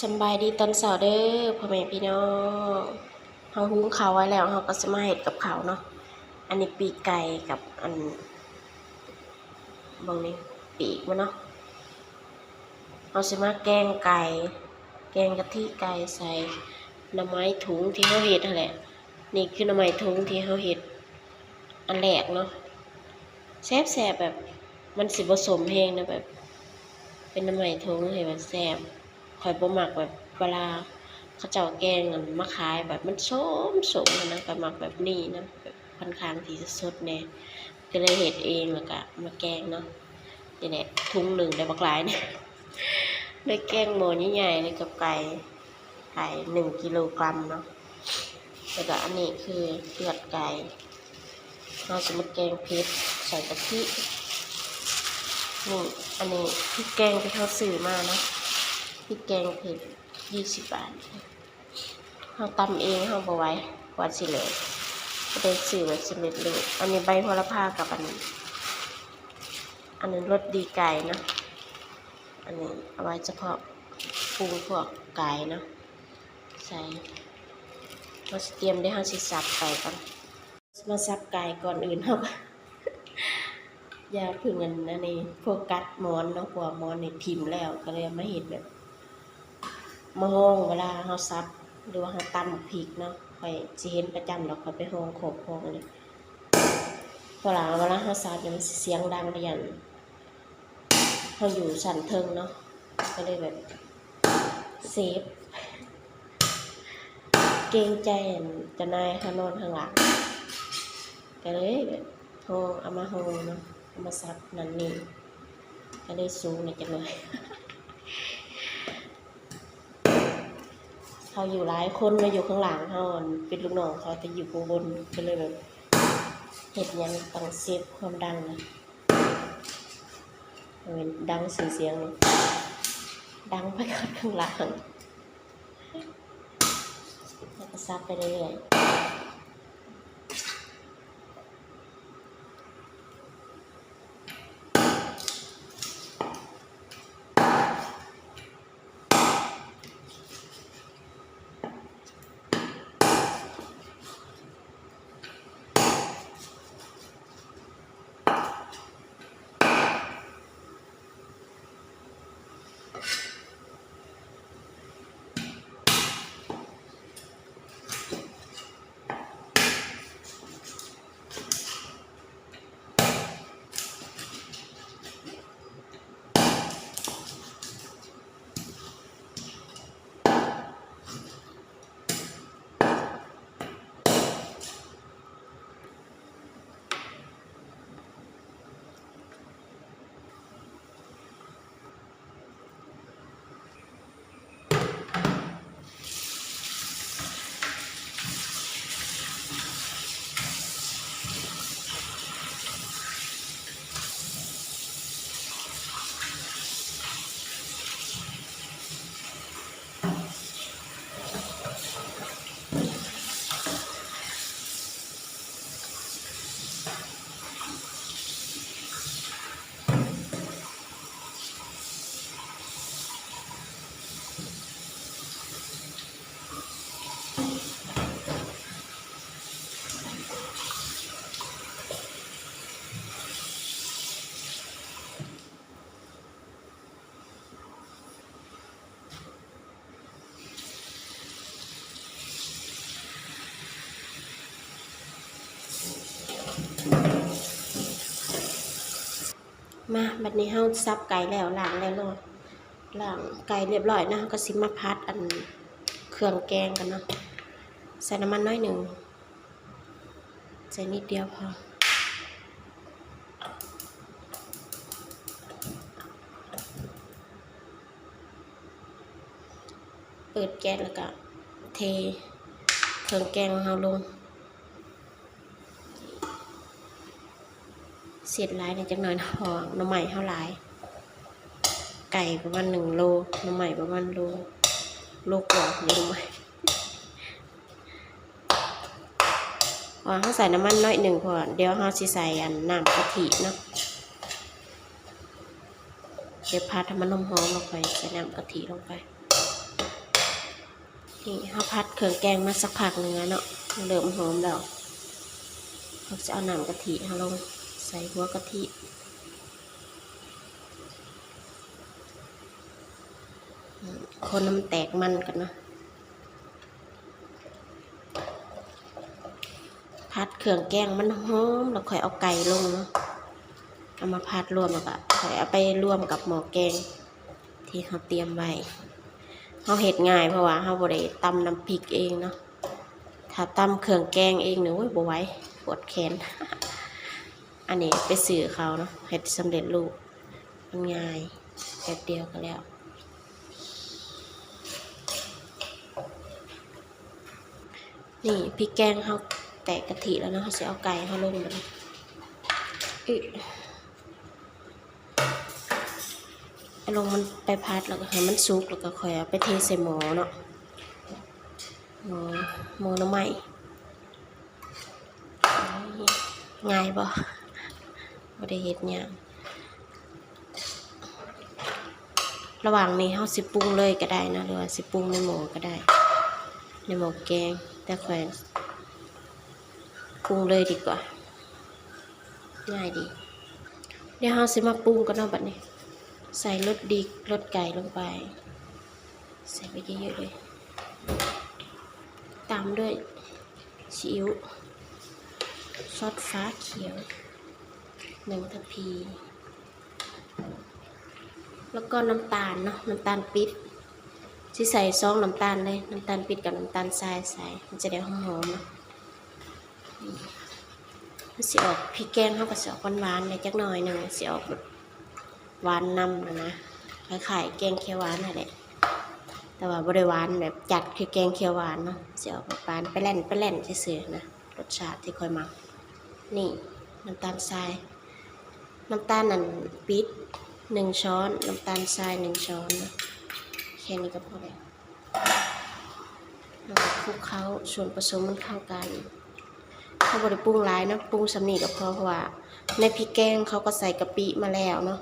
ສຳບາຍດີຕອນເຊົ້າເດີພໍ່ແມ່ພີ່ນ້ອງ. ເຮົາຫຸງເຂົ້າໄວ້ແລ້ວ ເຮົາກໍຊິມາເຮັດກັບເຂົ້າເນາະ. ອັນນີ້ປີກໄກ່ກັບອັນ ເບິ່ງນີ້ ປີກມັນເນາະ. ເຮົາຊິມາແກງໄກ່ ແກງກະທິໄກ່ໃສ່ໜໍ່ໄມ້ຖົງທີ່ເຮົາເຮັດຫັ້ນແຫຼະ. ນີ້ຄືໜໍ່ໄມ້ຖົງທີ່ເຮົາເຮັດອັນແລກເນາະ. ແຊບໆ ແບບມັນຊິບໍ່ສົ້ມແຮງນະ ແບບເປັນໜໍ່ໄມ້ຖົງທີ່ແບບແຊບ. ຂ້ອຍບໍ່ມັກແບບເວລາເຂົາເຈົ້າແກງອັນມາຂາຍ ແບບມັນສົ້ມໆ ຫັ້ນນະ, ຂ້ອຍມັກແບບນີ້ນະ ແບບຄ່ອນຂ້າງທີ່ຈະສົດແດ່ ກໍເລີຍເຮັດເອງ ແລ້ວກະມາແກງເນາະ. ນີ້ແຫຼະ ຖົງໜຶ່ງໄດ້ບັກຫຼາຍນະ ໄດ້ແກງໝໍ້ໃຫຍ່ໆ ເລີຍກັບໄກ່ ໄກ່ໜຶ່ງກິໂລກຣາມເນາະ. ແລ້ວກະອັນນີ້ຄືເລືອດໄກ່ ເຮົາຊິມາແກງເຜັດໃສ່ກະທິ. ນີ້ ອັນນີ້ພິກແກງທີ່ເຮົາຊື້ມາເນາະ ພິກແກງເຜັດ ຊາວບາດ. ເຮົາຕຳເອງ ເຮົາບໍ່ໄຫວ ກວ່າຊິແຫຼກ ກໍເລີຍຊື້ແບບສຳເລັດຮູບ. ອັນນີ້ໃບໂຫລະພາກັບອັນ ອັນນັ້ນລົດດີໄກ່ເນາະ. ອັນນີ້ເອົາໄວ້ສະເພາະປຸງພວກໄກ່ເນາະ ໃສ່. ເຮົາຊິຕຽມເດ້ ເຮົາຊິສັບໄກ່ກ່ອນ. ມາສັບໄກ່ ກ່ອນອື່ນເຮົາກໍ ຢ່າເພິ່ງອັນ ອັນນີ້ໂຟກັສໝອນເນາະ ເພາະວ່າໝອນນີ້ຖິ້ມແລ້ວ ກໍເລີຍເອົາມາເຮັດແບບມາຮອງເວລາເຮົາສັບ ຫຼືວ່າເຮົາຕຳໝາກພິກເນາະ. ຂ້ອຍຊິເຫັນປະຈຳດອກ ຂ້ອຍໄປຮອງຂອບຮອງອັນນີ້ ເພາະວ່າເວລາເຮົາສັບນີ້ມັນຊິສຽງດັງ ຢ້ານ ເຮົາຢູ່ຊັ້ນເທິງເນາະ ກໍເລີຍແບບເຊບ ເກງໃຈອັນເຈົ້ານາຍເຮົານອນຂ້າງຫຼັງ ກໍເລີຍແບບຮອງ ເອົາມາຮອງເນາະ ເອົາມາສັບນັ້ນນີ້ ກໍເລີຍສູງແດ່ຈັກໜ້ອຍ. ເຮົາຢູ່ຫຼາຍຄົນເນາະ ຢູ່ຂ້າງຫຼັງເຮົາ ອັນເປັນລູກນ້ອງເຂົາ ແຕ່ຢູ່ຂ້າງບົນ ກໍເລີຍແບບເຮັດຫຍັງຕ້ອງເຊບຄວາມດັງນະ. ແມ່ນດັງຊື່ສຽງ ດັງໄປຮອດຂ້າງຫຼັງ ແລ້ວກໍສັບໄປເລື້ອຍໆ. ມາ ບັດນີ້ເຮົາສັບໄກ່ແລ້ວ ລ້າງແລ້ວເນາະ ລ້າງໄກ່ລຽບຮ້ອຍນະ ເຮົາກໍຊິມາຜັດອັນເຄື່ອງແກງກັນເນາະ. ໃສ່ນ້ຳມັນໜ້ອຍໜຶ່ງ ໃສ່ນິດດຽວພໍ. ເປີດແກັສແລ້ວກະເທເຄື່ອງແກງຂອງເຮົາລົງ. ເສດຫຼາຍແດ່ຈັກໜ້ອຍເນາະ ເພາະວ່າໜໍ່ໄມ້ເຮົາຫຼາຍ. ໄກ່ປະມານໜຶ່ງໂລ ໜໍ່ໄມ້ປະມານໂລ ໂລກວ່າຢູ່ໜໍ່ໄມ້. ເພາະວ່າເຮົາໃສ່ນ້ຳມັນໜ້ອຍໜຶ່ງ ເພາະວ່າດຽວເຮົາຊິໃສ່ອັນນ້ຳກະທິເນາະ. ດຽວຜັດໃຫ້ມັນຫອມໆ ແລ້ວຄ່ອຍໃສ່ນ້ຳກະທິລົງໄປ. ນີ້ເຮົາຜັດເຄື່ອງແກງມາສັກພັກໜຶ່ງແລ້ວເນາະ ເລີ່ມຫອມແລ້ວ ເຮົາຈະເອົານ້ຳກະທິເຮົາລົງ ໃສ່ຫົວກະທິ ຄົນໃຫ້ມັນແຕກມັນກ່ອນເນາະ. ຜັດເຄື່ອງແກງມັນຫອມ ແລ້ວຄ່ອຍເອົາໄກ່ລົງເນາະ ເອົາມາຜັດລວມ ແລ້ວກໍຄ່ອຍເອົາໄປລວມກັບໝໍ້ແກງທີ່ເຮົາຕຽມໄວ້. ເຮົາເຮັດງ່າຍ ເພາະວ່າເຮົາບໍ່ໄດ້ຕຳນ້ຳພິກເອງເນາະ. ຖ້າຕຳເຄື່ອງແກງເອງນີ້ ໂອ້ຍ ບໍ່ໄຫວ ປວດແຂນ. ອັນນີ້ໄປຊື້ເຂົາເນາະ ເຮັດສຳເລັດຮູບ ມັນງ່າຍ ແປັບດຽວກໍແລ້ວ. ນີ້ພິກແກງເຮົາແຕກກະທິແລ້ວເນາະ ເຮົາຊິເອົາໄກ່ເຮົາລົງບັດນີ້ ອື ເອົາລົງມັນໄປຜັດ ແລ້ວກໍໃຫ້ມັນສຸກ ແລ້ວກໍຄ່ອຍເອົາໄປເທໃສ່ໝໍ້ເນາະ ໝໍ້ ໝໍ້ໜໍ່ໄມ້. ງ່າຍບໍ່? ບໍ່ໄດ້ເຮັດຫຍັງ. ລະຫວ່າງນີ້ເຮົາຊິປຸງເລີຍກໍໄດ້ເນາະ ຫຼືວ່າຊິປຸງໃນໝໍ້ກໍໄດ້ ໃນໝໍ້ແກງ ແຕ່ຂ້ອຍປຸງເລີຍດີກວ່າ ງ່າຍດີ. ດຽວເຮົາຊິມາປຸງກັນເນາະບັດນີ້ ໃສ່ລົດດິກ ລົດໄກ່ລົງໄປ ໃສ່ໄປເຍອະໆເລີຍ ຕາມດ້ວຍຊີອິ້ວ ຊອດຟ້າຂຽວ ໜຶ່ງທັບພີ ແລ້ວກໍນ້ຳຕານເນາະ ນ້ຳຕານປີບ ຊິໃສ່ສອງນ້ຳຕານເລີຍ ນ້ຳຕານປີບກັບນ້ຳຕານຊາຍໃສ່ ມັນຈະໄດ້ຫອມໆເນາະ. ມັນຊິອອກ ພິກແກງເຮົາກໍຊິອອກຫວານໆແດ່ຈັກໜ້ອຍໜຶ່ງ ຊິອອກແບບຫວານນຳຫັ້ນນະ ຄ້າຍໆແກງຂຽວຫວານຫັ້ນແຫຼະ ແຕ່ວ່າບໍ່ໄດ້ຫວານແບບຈັດຄືແກງຂຽວຫວານເນາະ ຊິອອກຫວານໆ ໄປແລ່ນ ໄປແລ່ນຊື່ໆນະ ລົດຊາດທີ່ຂ້ອຍມັກ. ນີ້ ນ້ຳຕານຊາຍ ນ້ຳຕານອັນປີບໜຶ່ງຊ້ອນ ນ້ຳຕານຊາຍໜຶ່ງຊ້ອນເນາະ ແຄ່ນີ້ກໍພໍແລ້ວ. ແລ້ວກໍຄລຸກເຄົ້າສ່ວນປະສົມມັນເຂົ້າກັນ ເຮົາບໍ່ໄດ້ປຸງຫຼາຍເນາະ ປຸງສ່ຳນີ້ກໍພໍ ເພາະວ່າໃນພິກແກງເຂົາກໍໃສ່ກະປິມາແລ້ວເນາະ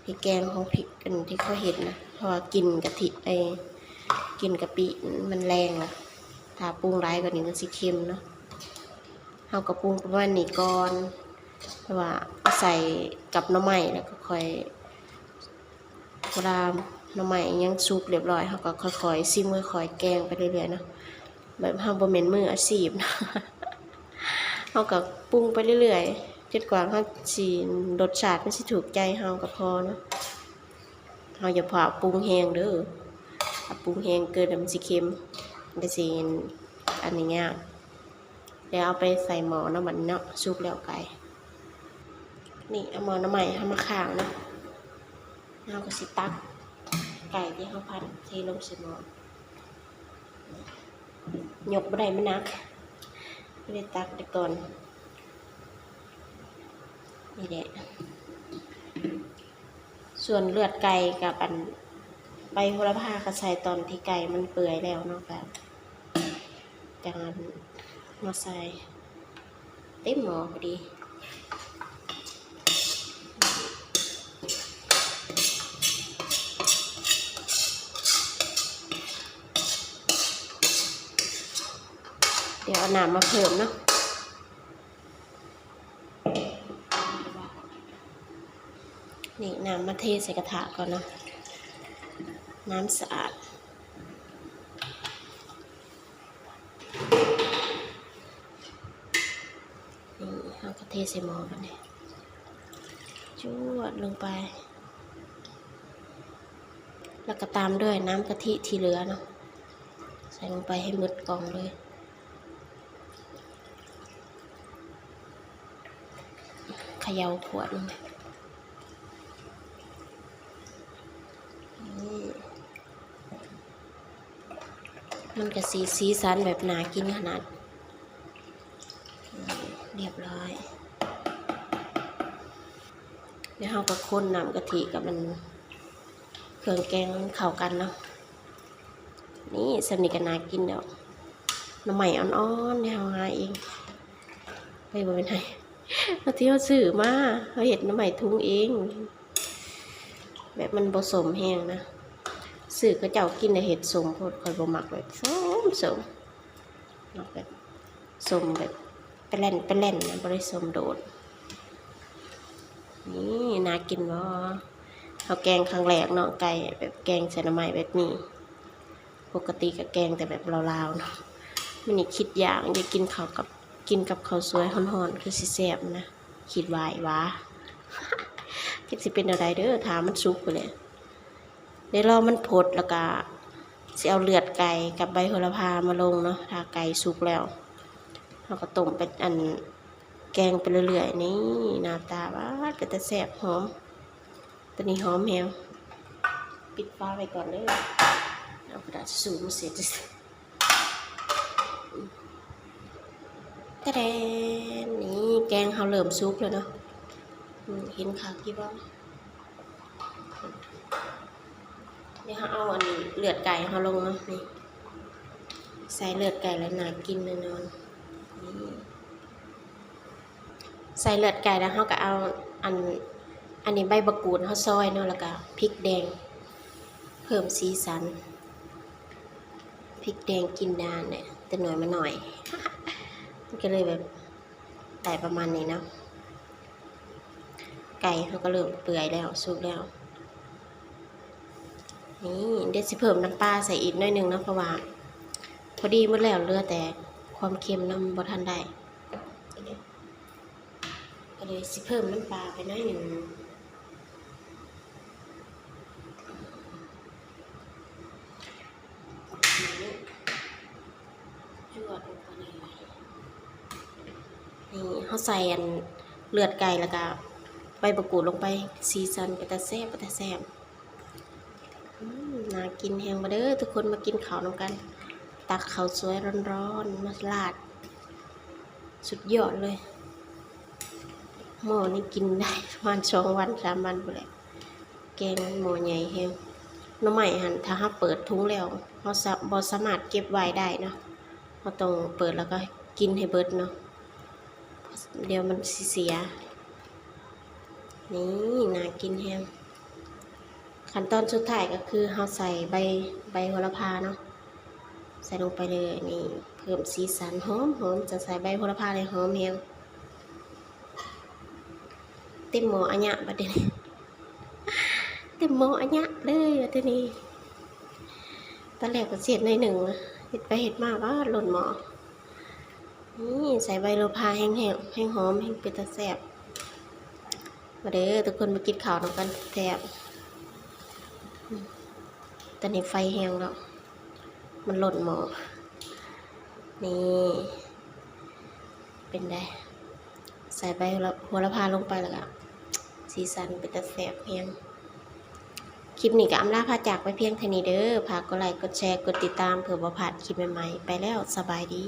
ພິກແກງຂອງພິກອັນທີ່ເຂົາເຮັດນະ ເພາະວ່າກິ່ນກະທິ ເອີ ກິ່ນກະປິມັນແຮງລະ ຖ້າປຸງຫຼາຍກວ່ານີ້ມັນຊິເຄັມເນາະ. ເຮົາກໍປຸງປະມານນີ້ກ່ອນ ເພາະວ່າເອົາໃສ່ກັບໜໍ່ໄມ້ ແລ້ວກໍຄ່ອຍ ເວລາໜໍ່ໄມ້ຫຍັງສຸກລຽບຮ້ອຍ ເຮົາກໍຄ່ອຍໆຊິມ ຄ່ອຍໆແກງໄປເລື້ອຍໆເນາະ ແບບເຮົາບໍ່ແມ່ນມືອາຊີບເນາະ ເຮົາກໍປຸງໄປເລື້ອຍໆ ຈົນກວ່າເຮົາຊິ ລົດຊາດມັນຊິຖືກໃຈເຮົາກໍພໍເນາະ. ເຮົາຢ່າພາວປຸງແຮງເດີ ຖ້າປຸງແຮງເກີນແລ້ວມັນຊິເຄັມ ມັນກໍຊິອັນນີ້ຍາກ. ແລ້ວເອົາໄປໃສ່ໝໍ້ເນາະ ບັດນີ້ເນາະ ສຸກແລ້ວໄກ່. ນີ້ເອົາໝໍ້ໜໍ່ໄມ້ເຮົາມາຂ້າງເນາະ ເຮົາກໍຊິຕັກໄກ່ທີ່ເຮົາຜັດເທລົງໃສ່ໝໍ້ ຍົກບໍ່ໄດ້ ມັນໜັກ ກໍເລີຍຕັກໄດ້ກ່ອນ ນີ້ແຫຼະ. ສ່ວນເລືອດໄກ່ກັບອັນໃບໂຫລະພາກໍໃສ່ຕອນທີ່ໄກ່ມັນເປື່ອຍແລ້ວເນາະ ກໍຈັ່ງອັນມາໃສ່ເຕັມໝໍ້ພໍດີ. ດຽວເອົານ້ຳມາເພີ່ມເນາະ. ນີ້ ນ້ຳມາເທໃສ່ກະທະກ່ອນເນາະ ນ້ຳສະອາດ. ນີ້ ເຮົາກໍເທໃສ່ໝໍ້ບັດນີ້ ຈວດລົງໄປ ແລ້ວກໍຕາມດ້ວຍນ້ຳກະທິທີ່ເຫຼືອເນາະ ໃສ່ລົງໄປໃຫ້ໝົດກ່ອງເລີຍ. ຂະເຍົາຂວດໜຶ່ງ ນີ້ ມັນກະສີ ສີສັນແບບໜ້າກິນຂະໜາດ. ຮຽບຮ້ອຍ ແລ້ວເຮົາກໍຄົນນ້ຳກະທິກັບມັນ ເຄື່ອງແກງມັນເຂົ້າກັນເນາະ. ນີ້ ສ່ຳນີ້ກໍໜ້າກິນແລ້ວ ໜໍ່ໄມ້ອ່ອນໆ ທີ່ເຮົາຫາເອງ ເອີຍ ບໍ່ແມ່ນໃຫ້ ທີ່ເຮົາຊື້ມາ ເຮົາເຮັດໜໍ່ໄມ້ທຸງເອງ ແບບມັນບໍ່ສົ້ມແຮງນະ. ຊື້ເຂົາເຈົ້າກິນແລ້ວເຮັດສົ້ມໂພດ ຂ້ອຍບໍ່ມັກແບບສົ້ມໆ ມັກແບບສົ້ມແບບແປແລ່ນໆ ນະ ບໍ່ໄດ້ສົ້ມໂດດ. ນີ້ ໜ້າກິນບໍ່? ເຮົາແກງຄັ້ງແລກເນາະ ໄກ່ແບບແກງໃສ່ໜໍ່ໄມ້ແບບນີ້. ປົກກະຕິກໍແກງແຕ່ແບບລາວໆ ເນາະ. ມື້ນີ້ຄິດຢາກ ຢາກກິນເຂົ້າກັບ ກິນກັບເຂົ້າສວຍຮ້ອນໆ ຄືຊິແຊບນະ ຄິດວ່າອີຫວ່າ. ຈັກຊິເປັນແນວໃດເດີ ຖ້າມັນສຸກພຸ້ນແຫຼະ. ໄດ້ລໍມັນຟົດ ແລ້ວກະຊິເອົາເລືອດໄກ່ກັບໃບໂຫລະພາມາລົງເນາະ. ຖ້າໄກ່ສຸກແລ້ວ ເຮົາກໍຕົ້ມໄປ ອັນ ແກງໄປເລື້ອຍໆ. ນີ້ ໜ້າຕາ ວ້າ ເປັນຕາແຊບ ຫອມ. ຕົວນີ້ຫອມແຮງ. ປິດຝາໄວ້ກ່ອນເດີ. ເອົາກະດາດທິຊູ່ມາເຊັດ. ຕະແດນ ນີ້ແກງເຮົາເລີ່ມສຸກແລ້ວເນາະ. ອືມ ເຫັນຄັກຢູ່ບໍ່? ດຽວເຮົາເອົາອັນເລືອດໄກ່ເຮົາລົງເນາະ. ນີ້ ໃສ່ເລືອດໄກ່ແລ້ວໜ້າກິນແນ່ນອນ. ນີ້ ໃສ່ເລືອດໄກ່ແລ້ວ ເຮົາກໍເອົາອັນ ອັນນີ້ໃບບະກູດເຮົາຊອຍເນາະ ແລ້ວກໍພິກແດງ ເພີ່ມສີສັນ. ພິກແດງກິນນານແຫຼະ ແຕ່ໜ້ອຍມາໜ້ອຍ ມັນກໍເລີຍແບບໄດ້ປະມານນີ້ເນາະ. ໄກ່ເຮົາກໍເລີ່ມເປື່ອຍແລ້ວ ສຸກແລ້ວ. ນີ້ ດຽວຊິເພີ່ມນ້ຳປາໃສ່ອີກໜ້ອຍໜຶ່ງເນາະ ເພາະວ່າພໍດີໝົດແລ້ວ ເຫຼືອແຕ່ຄວາມເຄັມນຳ ບໍ່ທັນໄດ້. ກໍເລີຍຊິເພີ່ມນ້ຳປາໄປໜ້ອຍໜຶ່ງ. ນີ້ ເຮົາໃສ່ອັນເລືອດໄກ່ ແລ້ວກະໃບບະກູດລົງໄປ ສີສັນເປັນຕາແຊບ ເປັນຕາແຊບ. ອືມ ໜ້າກິນແຮງ ມາເດີທຸກຄົນ ມາກິນເຂົ້ານຳກັນ. ຕັກເຂົ້າສວຍຮ້ອນໆ ມາລາດ ສຸດຍອດເລີຍ. ໝໍ້ນີ້ກິນໄດ້ປະມານສອງວັນສາມວັນພຸ້ນແຫຼະ ແກງໝໍ້ໃຫຍ່ແຮງ. ໜໍ່ໄມ້ຫັ້ນ ຖ້າເຮົາເປີດຖົງແລ້ວ ເຮົາສາ ບໍ່ສາມາດເກັບໄວ້ໄດ້ເນາະ. ເຮົາຕ້ອງເປີດແລ້ວກໍກິນໃຫ້ເບິດເນາະ ດຽວມັນຊິເສຍ. ນີ້ ໜ້າກິນແຮງ. ຂັ້ນຕອນສຸດທ້າຍກໍຄືເຮົາໃສ່ໃບ ໃບໂຫລະພາເນາະ ໃສ່ລົງໄປເລີຍ. ນີ້ ເພີ່ມສີສັນ ຫອມໆ ຈະໃສ່ໃບໂຫລະພາແລ້ວຫອມແຮງ. ເຕັມໝໍ້ອາຍະບັດນີ້ ເຕັມໝໍ້ອາຍະເລີຍບັດນີ້. ຕອນແລກກໍເສດໜ້ອຍໜຶ່ງ ເຮັດໄປເຮັດມາ ປາດ ລົ້ນໝໍ້. ນີ້ ໃສ່ໃບໂຫລະພາແຮງໆ ແຮງຫອມ ແຮງເປັນຕາແຊບ. ມາເດີທຸກຄົນ ມາກິນເຂົ້ານຳກັນແຊບ. ຕອນນີ້ໄຟແຮງແລ້ວ ມັນລົ້ນໝໍ້. ນີ້ ເປັນໃດ? ໃສ່ໃບໂຫລະ ໂຫລະພາລົງໄປແລ້ວກະ ສີສັນເປັນຕາແຊບແຮງ. ຄລິບນີ້ກໍອຳລາພາຈາກໄປພຽງເທົ່ານີ້ເດີ. ຝາກກົດໄລ ກົດແຊ ກົດຕິດຕາມ ເພື່ອບໍ່ພາດຄລິບໃໝ່ໆ. ໄປແລ້ວ ສະບາຍດີ.